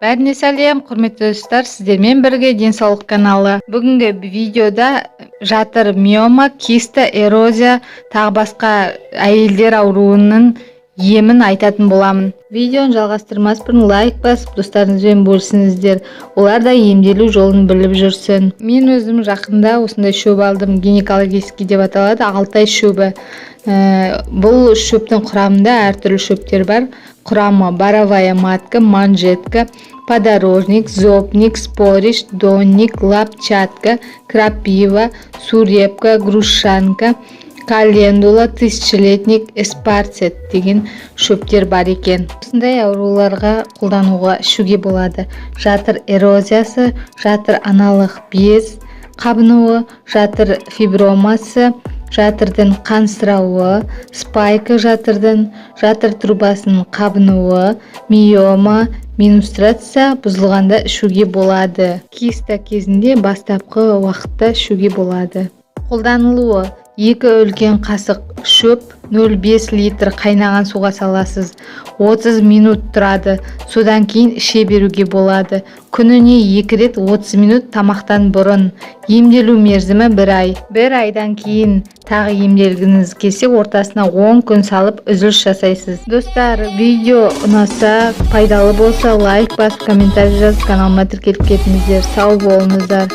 Бәріне сәлем, құрметті достар, сіздермен бірге Денсаулық каналы. Бүгінгі видеода жатыр миома, киста, эрозия, тағы басқа әйелдер ауруының емін айтатын боламын. Видеоны жалғастырмас бұрын лайк басып, достарыңызбен бөлісіңіздер. Олар да емделу жолын біліп жүрсін. Мен өзім жақында осындай шөп алдым, гинекологический деп аталады, алтай шөбі. Бұл шөптің құрамында әртүрлі шөптер бар. Құрамы: боровая матка, манжетка, подорожник, зобник, спориш, донник, лапчатка, крапива, сурепка, грушанка, календула, тысячелетник, эспарцет деген шөптер бар екен. Осындай ауруларға қолдануға, ішуге болады. Жатыр эрозиясы, жатыр аналық без қабынуы, жатыр фибромасы, жатырдың қансырауы, спайка жатырдың, жатыр трубасының қабынуы, миома, менструация бұзылғанда ішуге болады. Киста кезінде бастапқы уақытта ішуге болады. Қолданылуы: 2 үлкен қасық шөп 0,5 литр қайнаған суға саласыз, 30 минут тұрады, содан кейін іше беруге болады. Күніне екі рет, 30 минут тамақтан бұрын. Емделу мерзімі бір ай. Бір айдан кейін тағы емделгіңіз келсе, ортасына 10 күн салып, үзіліс жасайсыз. Достар, видео ұнаса, пайдалы болса, лайк басып, комментарий жазып, каналыма тіркеліп кетіңіздер. Сау болыңыздар.